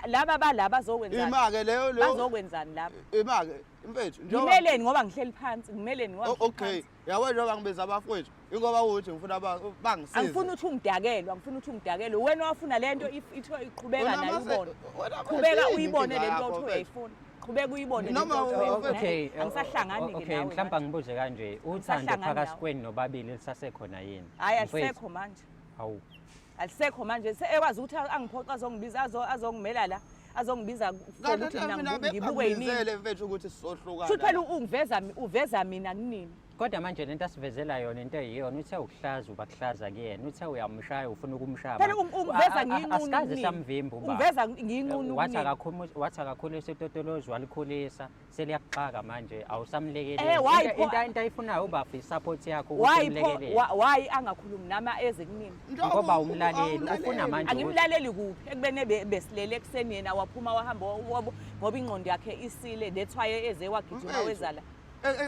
Speaker 3: Laba balaba bazokwenzani
Speaker 2: Ima-ke leyo leyo
Speaker 3: bazokwenzani laba
Speaker 2: ima-ke mfethu njengoba
Speaker 3: ngimeleni ngoba ngihleli phansi ngimeleni ngoba ngihleli
Speaker 2: okay
Speaker 3: phansi.
Speaker 2: yabo njengoba ngibiza abafowethu ingoba ukuthi ngifuna bangisize
Speaker 3: angifuni ukuthi ungidakelwe angifuni ukuthi ungidakelwe wena wafuna le nto ithiwa iqhubeka
Speaker 2: Wena
Speaker 3: nayo
Speaker 2: mase-
Speaker 3: ubone
Speaker 2: wena mase
Speaker 3: qhubeka
Speaker 2: yini
Speaker 3: uyibone
Speaker 2: inkinga
Speaker 3: le nto
Speaker 2: yakho,
Speaker 3: othi
Speaker 2: mfethu?
Speaker 3: uyayifuna qhubeka uyibone le
Speaker 2: Noma
Speaker 3: nto othi uyayifuna.
Speaker 1: Okay,
Speaker 3: angisahlangani-ke
Speaker 1: okay,
Speaker 3: nawe
Speaker 1: mhlawumbe
Speaker 3: manje.
Speaker 1: angibuze kanje, uthando
Speaker 3: Angisahlangani
Speaker 1: phakathi
Speaker 3: nawe.
Speaker 1: kwenu nobabili lisasekhona yini?
Speaker 3: Hhayi
Speaker 1: Mfethu,
Speaker 3: alisekho manje
Speaker 1: Hawu.
Speaker 3: alisekho manje ekwazi ukuthi angiphoqa azongibiza azongimela la azongibiza for
Speaker 2: Kanti
Speaker 3: ukuthi mina
Speaker 2: mina
Speaker 3: ngibukwe yimina
Speaker 2: bengakubizele mfethu ukuthi sizohlukana.
Speaker 3: Shuthi phela ungiveza uveza mina kunini
Speaker 1: Kodwa manje lento asivezela yona into eyiyona uthe ukuhlaza ubakuhlaza kuyena uthe uyamshaya ufuna ukumshaya
Speaker 3: phela
Speaker 1: manje.
Speaker 3: ungiveza ngiyinqunu
Speaker 1: Asikaze
Speaker 3: kunini.
Speaker 1: samvimba ubaba.
Speaker 3: Ungiveza ngiyinqunu
Speaker 1: Wathi
Speaker 3: kunini.
Speaker 1: akakhuluma wathi akakhulisa itotolozi walikhulisa seliyakuxaka manje awusamlekeleli.
Speaker 3: Eh, why
Speaker 1: Into-
Speaker 3: pho-
Speaker 1: into ayifunayo ubafa i-support yakho ukuthi
Speaker 3: why pho
Speaker 1: umlekelele.
Speaker 3: why angakhulumi nami eze kunini
Speaker 2: Njengoba
Speaker 1: Ngoba umlaleli,
Speaker 2: awumlaleli.
Speaker 1: ufuna manje ukuthi-
Speaker 3: angimlaleli kuphi ekubeni besilele ekuseni yena waphuma wahamba ngoba ingqondo yakhe isile that's why eze wagijima
Speaker 2: Mfethu,
Speaker 3: weza la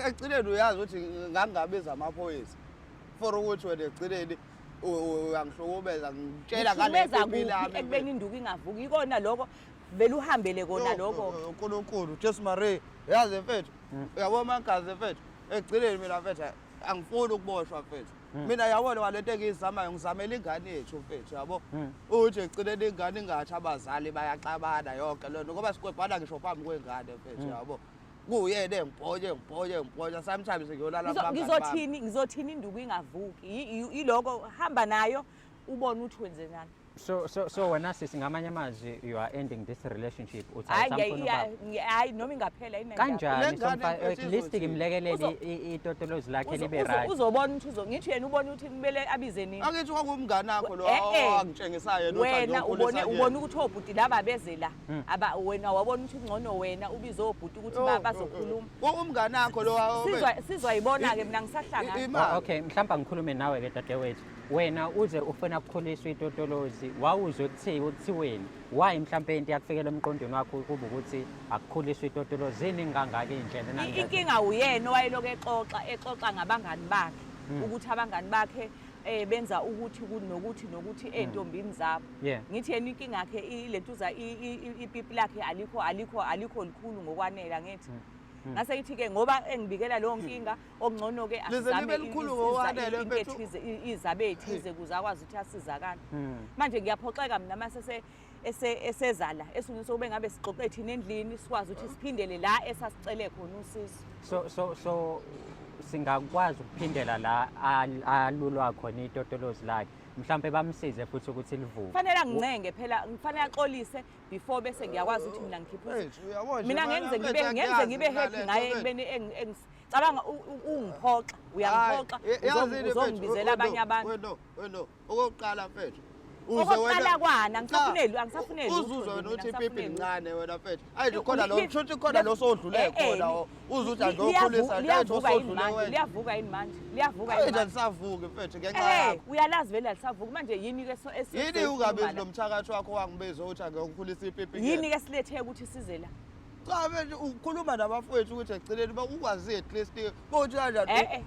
Speaker 2: ekugcineni uyazi ukuthi ngangingabiza amaphoyisa for ukuthi wena ekugcineni uyangihlukumeza ngitshela ngale
Speaker 3: Ngihlukumeza
Speaker 2: pipi
Speaker 3: kuphi
Speaker 2: lami
Speaker 3: ekubeni induku ingavuki ikona lokho vele uhambele kona
Speaker 2: Yo,
Speaker 3: lokho
Speaker 2: yo, yo, uNkulunkulu Jesu Maria yazi mfethu uyabona mangazi mfethu ekugcineni mina mfethu angifuni ukuboshwa mfethu mina yabona walento engiyizamayo ngizamela ingane yethu mfethu yabo ukuthi ekugcineni ingane ingathi abazali bayaxabana yonke lento ngoba sikwebhana ngisho phambi kwengane mfethu yabo kuyena engibhonya engibhonya engibhonya sometimes ngiyolala kubangani bami.
Speaker 3: Ngizothini induku ingavuki iloko hamba nayo ubone ukuthi wenzenjani.
Speaker 1: So wena sisi, ngamanye amazwi you are ending this relationship, uthi
Speaker 3: Hayi,
Speaker 1: awusamfuni ubaba.
Speaker 3: Hayi, noma ingaphela inendaba.
Speaker 1: Kanjani?
Speaker 2: Le ngane
Speaker 1: Somfa-
Speaker 2: mfethu
Speaker 1: at least
Speaker 2: izothini?
Speaker 1: ngimlekelele itotolozi lakhe libe right.
Speaker 3: Uzobona ukuthi ngithi yena ubona ukuthi kumele abize nini.
Speaker 2: Angithi kwakuwumngane wakho lo
Speaker 3: Eh, eh.
Speaker 2: owangitshengisayo yena ukuthi
Speaker 3: Wena
Speaker 2: angiyokhulisa
Speaker 3: ubone
Speaker 2: kuyena.
Speaker 3: ubone ukuthi obhuti laba beze la, aba wena wabona ukuthi ngcono wena ubize obhuti ukuthi
Speaker 2: Oh,
Speaker 3: bazokhuluma.
Speaker 2: oh, oh. Umngane wakho lo
Speaker 3: Sizwa yibona ke, mina ngisahlangana.
Speaker 2: Imali.
Speaker 1: Oh, okay, mhlawumbe angikhulume nawe ke dadewethu. Wena uze ufuna ukukhuliswa itotolozi, wawuzwe kuthiwe kuthiweni? Why mhlawumbe into yakufikela emqondweni wakho kuba ukuthi akukhuliswe itotolozi, ziningi kangaka iy'ndlela enangiyazi?
Speaker 3: Inkinga uyena owayelokhu exoxa ngabangani bakhe, ukuthi abangani bakhe benza ukuthi nokuthi nokuthi ey'ntombini zabo. Ngithi yena inkinga yakhe ilentuza ipipi lakhe alikho, alikho, alikho likhulu ngokwanele, ngithi. Ngase ngithi ke ngoba engibikela leyo nkinga, okungcono ke
Speaker 2: Lize
Speaker 3: asizame
Speaker 2: libe likhulu ngokwanele,
Speaker 3: into
Speaker 2: mfethu.
Speaker 3: ethize, izabe ethize ukuze akwazi ukuthi asizakale. Manje ngiyaphoxeka mina mase esezala, esuke sokube ngabe sixoxe thina endlini, sikwazi ukuthi siphindele la esasicele khona usizo.
Speaker 1: So singakwazi ukuphindela la alulwa khona itotolozi lakhe, mhlambe bamsize futhi ukuthi livuke.
Speaker 3: Kufanele angincenge phela, kufanele axolise before bese ngiyakwazi ukuthi mina ngikhiphe usizo.
Speaker 2: Mfethu, uyabona nje
Speaker 3: Mina
Speaker 2: manje,
Speaker 3: ngenze
Speaker 2: mfethu,
Speaker 3: ngibe, ngenze
Speaker 2: angiyazi
Speaker 3: ngibe
Speaker 2: mina
Speaker 3: happy
Speaker 2: le nto,
Speaker 3: ngaye
Speaker 2: mfethu.
Speaker 3: ekubeni cabanga ungiphoxa, uyangiphoxa,
Speaker 2: Hayi, yazi yini, mfethu,
Speaker 3: uzongibizela abanye abantu.
Speaker 2: Wena, wena, okokuqala mfethu. Uze
Speaker 3: Okokuqala
Speaker 2: wena-
Speaker 3: kwana,
Speaker 2: Cha,
Speaker 3: angisafuneli lutho
Speaker 2: uzuzwe
Speaker 3: nje
Speaker 2: wena
Speaker 3: mina,
Speaker 2: ukuthi ipipi
Speaker 3: angisafuneli lutho.
Speaker 2: lincane wena mfethu. Ayi nje khona lo, kusho ukuthi khona lo sodlule khona, uzwe ukuthi angiyokhulisa nje,
Speaker 3: Liyavuka yini
Speaker 2: osodlule
Speaker 3: manje?
Speaker 2: wena.
Speaker 3: Liyavuka yini manje? Liyavuka
Speaker 2: Ayi
Speaker 3: yini
Speaker 2: nje
Speaker 3: manje?
Speaker 2: alisavuki mfethu ngenxa yakho.
Speaker 3: Uyalazi vele alisavuki. Manje yini ke
Speaker 2: Yini
Speaker 3: esikhuluma
Speaker 2: ungabizi
Speaker 3: la?
Speaker 2: lo mthakathi wakho wangibiza ukuthi angiyokhulisa ipipi
Speaker 3: Yini
Speaker 2: kuyena?
Speaker 3: ke silethe ukuthi size la?
Speaker 2: Cha mfethu, ukhuluma nabafowethu ukuthi ekugcineni ukwazi at least bothi kanjani?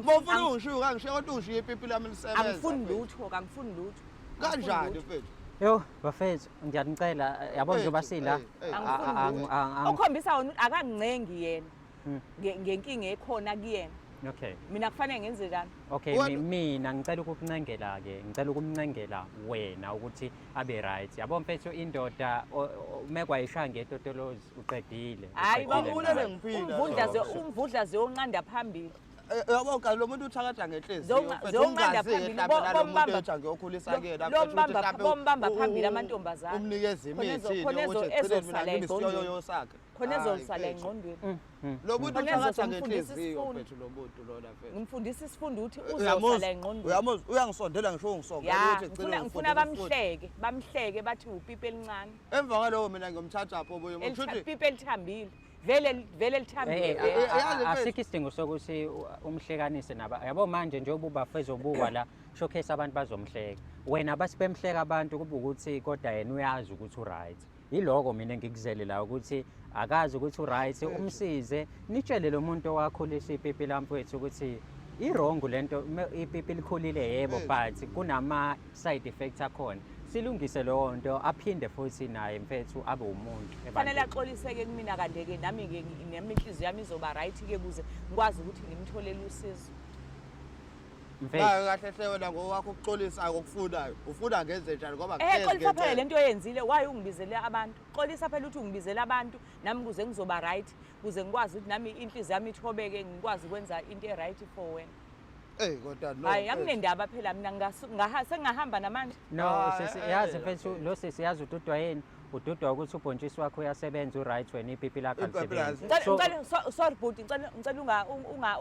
Speaker 2: Bofuna ungishiye, ungangishiya kodwa ungishiye ipipi lami lisebenza.
Speaker 3: Angifuni
Speaker 2: mfethu.
Speaker 3: lutho, angifuni lutho.
Speaker 2: Kanjani
Speaker 3: Angifuni lutho.
Speaker 2: mfethu?
Speaker 1: Yo, bafethu, ngiyanicela, yabo njengoba
Speaker 2: Mfethu,
Speaker 1: sila,
Speaker 2: hey, hey.
Speaker 3: Angifuni lutho. Okhombisa wona ukuthi akangincengi yena ngenkinga ekhona kuyena. Mina kufanele ngenze njani?
Speaker 1: Okay,
Speaker 2: Wena-
Speaker 1: mina ngicela ukukuncengela ke, ngicela ukumncengela wena ukuthi abe right. Yabo mfethu, indoda mekwa ishaya ngetotolozi uqedile.
Speaker 3: Hayi,
Speaker 1: Uqedile
Speaker 3: baba,
Speaker 1: ngayo.
Speaker 2: Ulele ngiphila.
Speaker 3: Umvundla ziyonqanda phambili.
Speaker 2: Yabo ka lo muntu uthakatha ngenhliziyo, mfethu,
Speaker 3: Ziyonqanda
Speaker 2: ungazi
Speaker 3: phambili,
Speaker 2: mhlawumbe nalo muntu ethi angiyokhulisa kuyena, mfethu, ukuthi mhlawumbe
Speaker 3: bombamba phambili amantombazane.
Speaker 2: Umnikeza
Speaker 3: Khona
Speaker 2: imithi
Speaker 3: khona
Speaker 2: ukuthi ekugcineni mina
Speaker 3: ezosala
Speaker 2: ngibe
Speaker 3: engqondweni.
Speaker 2: isiyoyoyo sakhe.
Speaker 3: Khona
Speaker 2: Hayi,
Speaker 3: ezosala
Speaker 2: mfethu.
Speaker 3: engqondweni.
Speaker 2: Lo muntu
Speaker 3: Khona
Speaker 2: uthakatha
Speaker 3: ezosomfundisa
Speaker 2: ngenhliziyo,
Speaker 3: isifundo.
Speaker 2: mfethu, lo muntu lona, mfethu.
Speaker 3: Ngimfundisa isifundo ukuthi
Speaker 2: Uyamuzwa?
Speaker 3: uzosala engqondweni.
Speaker 2: Uyamuzwa? Uyangisondela ngisho ungisongela
Speaker 3: Ya,
Speaker 2: ukuthi ekugcineni
Speaker 3: ngifuna
Speaker 2: ngimfundise isifundo.
Speaker 3: bamhleke bathi upipi elincane.
Speaker 2: Emva kwaloko mina ngiyomthatha apho obuye, ngisho ukuthi
Speaker 3: Pipi elithambile. Vele, vele lithambile.
Speaker 2: Yazi mfethu.
Speaker 1: Asikho isidingo sokuthi umhlekanise naba. Yabo manje njengoba ubafo ezobukwa la, showcase abantu bazomhleka. Wena bathi bemhleka abantu kube ukuthi kodwa yena uyazi ukuthi u-right. Yiloko mina engikuzele la ukuthi akazi ukuthi u-right, umsize, nitshele lo muntu owakhulisa ipipi la mfowethu ukuthi i-wrong lento, ipipi likhulile yebo, but kunama side effects akhona. Silungise leyo nto, aphinde futhi naye mfethu abe umuntu ebantwini.
Speaker 3: Kufanele axoliseke kumina kande-ke nami-ke nami inhliziyo yami izoba right-ke ukuze ngikwazi ukuthi ngimtholele usizo.
Speaker 1: Mfethu.
Speaker 2: Hayi, kahle hle wena ngokwakho ukuxolisa okufunayo. Ufuna ngenze njani ngoba ngeke
Speaker 3: Xolisa phela
Speaker 2: ngenze.
Speaker 3: lento oyenzile, why ungibizele abantu? Xolisa phela ukuthi ungibizele abantu nami ukuze ngizoba right, ukuze ngikwazi ukuthi nami inhliziyo yami ithobeke, ngikwazi ukwenza into e-right for wena.
Speaker 2: Kodwa no,
Speaker 3: Hayi,
Speaker 2: mfethu.
Speaker 3: anginendaba phela mina, sengingahamba namanje.
Speaker 1: No, sisi, yazi mfethu,
Speaker 2: mfethu.
Speaker 1: lo sisi yazi ududwa yini? Ududwa ukuthi ubhontshisi wakho uyasebenza, u-right wena, ipipi lakho
Speaker 2: Ipipi
Speaker 1: alisebenzi.
Speaker 2: lakho.
Speaker 1: So
Speaker 3: Sorry bhuti, ngicela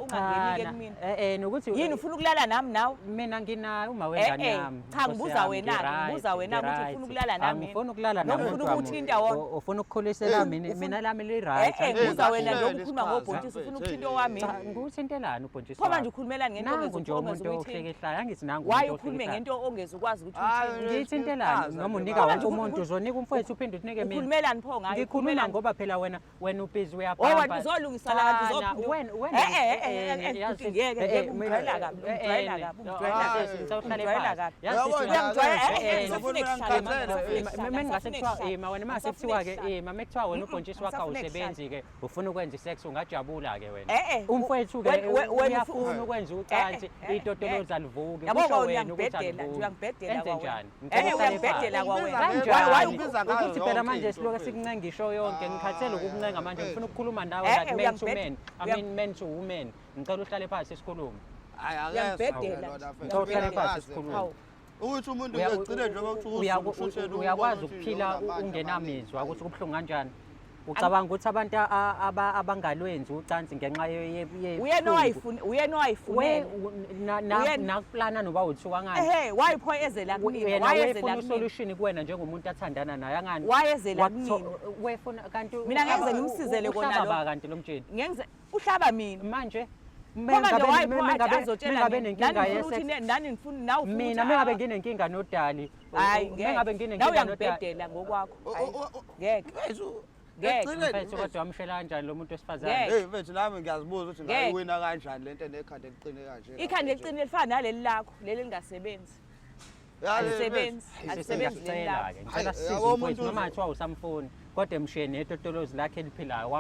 Speaker 3: ungangeni-ke
Speaker 1: Cha,
Speaker 3: kumina.
Speaker 1: Nokuthi
Speaker 3: Yini ufuna ukulala nami nawe?
Speaker 1: Mina nginayo uma wengane yami.
Speaker 3: Cha,
Speaker 1: Nkosi
Speaker 3: ngibuza
Speaker 1: yami,
Speaker 3: wena-ke,
Speaker 1: ngi-right,
Speaker 3: ngibuza wena ukuthi
Speaker 1: ngi-right.
Speaker 3: ufuna ukulala nami.
Speaker 1: Angifuni ukulala
Speaker 3: Noma
Speaker 1: nami,
Speaker 3: ufuna
Speaker 1: kodwa
Speaker 3: ukuthinta wona?
Speaker 1: Ufuna ukukhulisela mina, mina lami li-right,
Speaker 3: Ngibuza wena
Speaker 1: angifuni.
Speaker 3: njengoba ukhuluma ngobhontshisi, ufuna ukuthinta owami.
Speaker 1: Cha, ngikuthintelani ubhontshisi
Speaker 3: Pho manje
Speaker 1: wakho?
Speaker 3: ukhulumelani ngento
Speaker 1: Nangu nje
Speaker 3: ongeze
Speaker 1: umuntu
Speaker 3: uyithinte?
Speaker 1: ohlekehlayo, angithi nangu
Speaker 3: Why
Speaker 1: umuntu
Speaker 3: ukhulume
Speaker 1: ohlekehlayo.
Speaker 3: ngento ongeze ukwazi ukuthi
Speaker 2: Hayi,
Speaker 3: uyithinte?
Speaker 1: Ngiyithintelani?
Speaker 2: Isichaza
Speaker 1: Noma
Speaker 2: nje
Speaker 1: unika
Speaker 2: baba.
Speaker 1: wonke umuntu, uzonika umfowethu uphinde unike mina.
Speaker 3: Ukhulumelani pho ngayo?
Speaker 1: Ngikhuluma
Speaker 3: Ukhulumelani?
Speaker 1: ngoba phela wena ubhizi
Speaker 3: Oh,
Speaker 1: uyaphampa.
Speaker 3: wena uzolungisa la kanti
Speaker 1: Cha,
Speaker 3: uzophinda
Speaker 1: wena yazi
Speaker 3: bhuti, ngeke, ngeke, ungijwayela kabi, ungijwayela kabi, ungijwayela kabi.
Speaker 1: Ngicela uhlale
Speaker 3: Ungijwayela
Speaker 1: phansi.
Speaker 3: kabi.
Speaker 1: Yazi
Speaker 2: Uyabona,
Speaker 1: sisi,
Speaker 3: Uyangijwayela,
Speaker 2: ngizofuna
Speaker 3: ngisafuna ukuhlala manje,
Speaker 2: ngikhathele.
Speaker 3: ngisafuna
Speaker 1: Mengingase
Speaker 3: ukuhlala,
Speaker 1: kuthiwa, ma wena mase
Speaker 3: ngisafuna
Speaker 1: kuthiwa-ke,
Speaker 3: ukuhlala.
Speaker 1: ma mekuthiwa wena ubhontshisi wakho
Speaker 3: Ngisafuna
Speaker 1: awusebenzi-ke, ufuna ukwenza i-sex, ungajabula-ke wena.
Speaker 3: Eh,
Speaker 1: Umfowethu-ke,
Speaker 3: wena
Speaker 1: uyafuna ukwenza ucansi, itotolozi alivuki.
Speaker 3: Yabo
Speaker 1: Kusho
Speaker 3: wena
Speaker 1: wena ukuthi
Speaker 3: uyangibhedela,
Speaker 1: alivuki.
Speaker 3: uyangibhedela
Speaker 1: Enze
Speaker 3: kwawena.
Speaker 1: njani? Ngicela uhlale
Speaker 3: Uyangibhedela
Speaker 1: phansi.
Speaker 3: kwawena.
Speaker 1: Kanjani?
Speaker 3: Why
Speaker 2: Ungibiza ngayo
Speaker 1: Ukuthi phela
Speaker 2: yonke
Speaker 1: manje
Speaker 2: into,
Speaker 1: siloke
Speaker 2: mfethu.
Speaker 1: sikuncenga ishow yonke, ngikhathele ukukuncenga manje, ngifuna ukukhuluma nawe like man to man. I mean man to woman. Ngicela uhlale phansi sikhulume.
Speaker 2: Hayi, akekho
Speaker 3: Uyangibhedela
Speaker 2: lona,
Speaker 3: nje.
Speaker 2: mfethu.
Speaker 1: Ngicela uhlale phansi
Speaker 2: Uyangibhedela.
Speaker 1: sikhulume.
Speaker 3: Hawu.
Speaker 2: Ukuthi umuntu ngegcine njengoba kuthiwa usushutshela
Speaker 1: Uyakwazi ukuphila ungenamizwa ukuthi kubuhlungu kanjani. Ucabanga ukuthi abantu abangalwenzi ucansi ngenxa
Speaker 3: Uyena owayifuna, uyena owayifunela.
Speaker 1: Nakuplana noba uthuka ngani.
Speaker 3: Ehhe, wayipho ezela kumina,
Speaker 1: Yena
Speaker 3: wayezela
Speaker 1: wayefuna
Speaker 3: kumina.
Speaker 1: isolution kuwena njengomuntu athandana naye angani.
Speaker 3: Wayezela kumina.
Speaker 1: Wayefuna kanti
Speaker 3: Mina ngeke ngimsizele kona
Speaker 1: uhlaba
Speaker 3: lo.
Speaker 1: ba kanti lo mtshini.
Speaker 3: Ngenze uhlaba mina.
Speaker 1: Manje
Speaker 3: Ngoba nje wayipho athi azotshela
Speaker 1: mengabe
Speaker 3: mina.
Speaker 1: nenkinga
Speaker 3: Nani ngifuna ukuthi
Speaker 1: ye-sex
Speaker 3: nani ngifuna nawe ufuna
Speaker 1: mina
Speaker 3: ukuthi,
Speaker 1: mengabe nginenkinga noDali
Speaker 3: Hayi ngeke.
Speaker 1: mengabe
Speaker 3: Nawe
Speaker 1: nginenkinga noDali
Speaker 3: uyangibhedela ngokwakho. Hayi, Ngeke. Ngeke.
Speaker 1: Mfethu kodwa wamshela kanjani lo muntu wesifazane?
Speaker 3: Ngeke.
Speaker 2: Hey mfethu nami ngiyazibuza ukuthi
Speaker 3: Ngeke.
Speaker 2: ngayiwina kanjani lento enekhanda eliqine kanje.
Speaker 3: Ikhanda eliqinile lifana naleli lakho, leli lingasebenzi. Alisebenzi. Alisebenzi leli lakho.
Speaker 1: Ngiyacela-ke, ngicela
Speaker 2: Hayi,
Speaker 1: sisize
Speaker 2: yabo
Speaker 1: umfowethu
Speaker 2: umuntu
Speaker 1: noma kuthiwa usamfuni kodwa emshiye netotolozi lakhe eliphilayo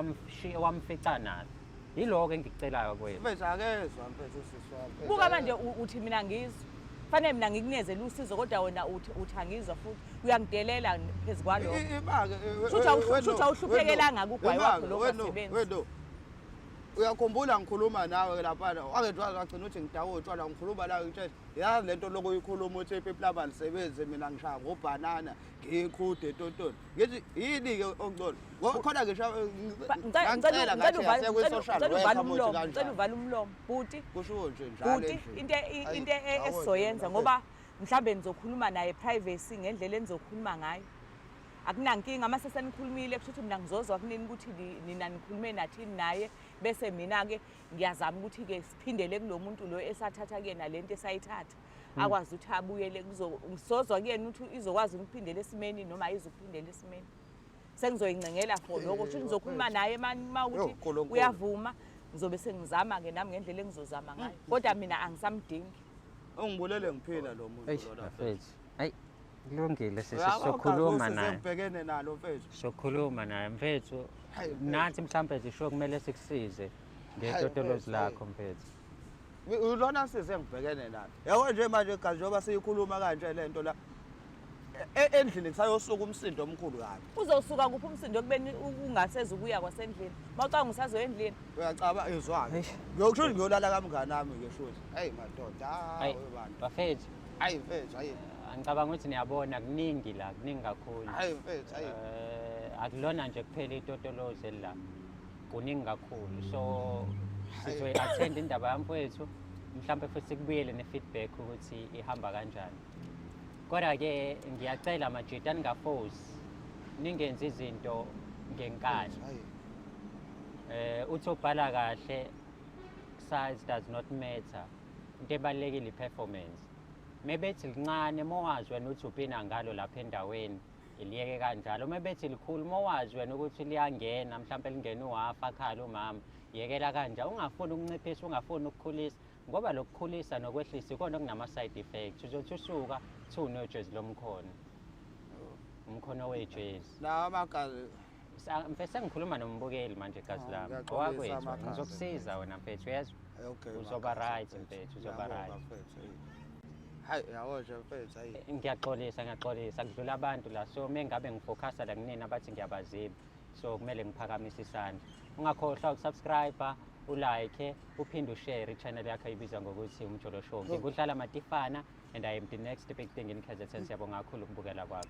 Speaker 1: wamfica nalo. Yiloko engikucelayo kuwena.
Speaker 2: Mfethu akezwa mfethu usisi wami.
Speaker 3: Buka manje uthi mina ngizwa. Fanele mina ngikunezele usizo kodwa wena uthi angizwa futhi uyangidelela phezu kwalokho.
Speaker 2: Imake
Speaker 3: Shuthi awuhluphekelanga kugwayi wakho lo ongasebenzi.
Speaker 2: Uyakhumbula ngikhuluma nawe laphana wake nje wagcina uthi ngidawe utshwala ngikhuluma nawe ngitshela yazi lento lokho uyikhuluma uthi ipipi lami alisebenzi mina ngishaya ngobhanana ngiyiqhude etotoni ngithi yini-ke okungcono khona ngisho
Speaker 3: Ngicela
Speaker 2: ngathi kwi-social
Speaker 3: uvale
Speaker 2: worker muthi
Speaker 3: umlomo, ngicela
Speaker 2: kanjani
Speaker 3: uvale umlomo. Bhuti,
Speaker 2: kushiwo nje njalo
Speaker 3: bhuti
Speaker 2: endlini.
Speaker 3: into
Speaker 2: Ayi,
Speaker 3: into
Speaker 2: yabo nje
Speaker 3: esizoyenza
Speaker 2: mina
Speaker 3: ngoba mhlambe nizokhuluma naye privacy ngendlela enizokhuluma ngayo. Akunankinga mase senikhulumile kusho ukuthi mina ngizozwa kunini ukuthi nina nikhulume nathini naye bese mina-ke ngiyazama ukuthi-ke siphindele kulo muntu lo esathatha kuyena lento esayithatha akwazi ukuthi abuyele ngisozwa kuyena ukuthi izokwazi ukuphindela esimeni noma ayizukuphindela esimeni. Sengizoyincengela for lokho kusho ukuthi ngizokhuluma naye ma
Speaker 2: Yo,
Speaker 3: ukuthi
Speaker 2: Nkulunkulu.
Speaker 3: uyavuma ngizobe sengizama-ke nami ngendlela engizozama ngayo kodwa mina angisamdingi.
Speaker 2: Ungibulele ngiphila lo muntu
Speaker 1: Eish
Speaker 2: lona.
Speaker 1: bafethu. Ayi kulungile sisi
Speaker 2: Uyabo,
Speaker 1: sizokhuluma
Speaker 2: ugazi
Speaker 1: naye.
Speaker 2: Sengibhekene nalo mfethu.
Speaker 1: Sizokhuluma naye mfethu.
Speaker 2: Hayi, mfethu.
Speaker 1: Nathi mhlambe zisho kumele sikusize ngetotolozi
Speaker 2: mfethu,
Speaker 1: lakho mfethu.
Speaker 2: Ulona sisi engibhekene nalo. Yabo nje manje gazi njengoba siyikhuluma kanje lento la endlini kusayosuka umsindo omkhulu kabi.
Speaker 3: Uzosuka kuphi umsindo ekubeni ungasezukuya kwasendlini? Mawucabanga usazoya endlini.
Speaker 2: Uyacaba izwa-ke.
Speaker 1: Eish.
Speaker 2: Ngiyokusho ukuthi ngiyolala kamngani wami ke shuthi. Hayi madoda,
Speaker 1: Hayi
Speaker 2: hayi bantu.
Speaker 1: bafethu
Speaker 2: Hayi mfethu, hayi.
Speaker 1: angicabanga ukuthi niyabona kuningi la kuningi kakhulu.
Speaker 2: Hayi mfethu, hayi.
Speaker 1: Akulona nje kuphela itotolozi la. Kuningi kakhulu. So sizoyi-attend indaba yamfowethu mhlambe futhi sikubuyele ne-feedback ukuthi ihamba kanjani. Kodwa-ke ngiyacela majita ningafosi ningenzi izinto ngenkani.
Speaker 2: Hayi.
Speaker 1: Uthi ubhala kahle size does not matter. Into ebalulekile i-performance. Mebethi lincane mowazi wena ukuthi upina ngalo lapha endaweni iliyeke kanjalo. Mebethi likhulu mowazi wena ukuthi liyangena mhlambe lingena uhafu akhala umama yekela kanjalo. Ungafuni ukunciphisa, ungafuni ukukhulisa ngoba lokukhulisa nokwehlisa ikona okunama side effects. Uzothi usuka kuthiwa unojezi lomkhono. Umkhono wejezi.
Speaker 2: Lawa amagazi
Speaker 1: Mfethu sengikhuluma nombukeli manje gazi
Speaker 2: Ah,
Speaker 1: lami.
Speaker 2: ngiyaxolisa
Speaker 1: Owakwethu
Speaker 2: amagazi,
Speaker 1: ngizokusiza wena mfethu uyezwa?
Speaker 2: Okay,
Speaker 1: Uzoba
Speaker 2: magazi,
Speaker 1: right mfethu, uzoba
Speaker 2: Ngiyabonga,
Speaker 1: right.
Speaker 2: mfethu, hayi. Hayi yabo nje mfethu, hayi.
Speaker 1: Ngiyaxolisa, ngiyaxolisa kudlula abantu la so mengabe ngifocusa la kunina abathi ngiyabaziba so kumele ngiphakamise isandla. Ungakhohlwa ukusubscribe, ulike, uphinde ushare i-channel yakho ebizwa ngokuthi Umjolo Show. Ngingudlala Matifana and I am the next big thing in KZN. Siyabonga kakhulu ukubukela kwakho.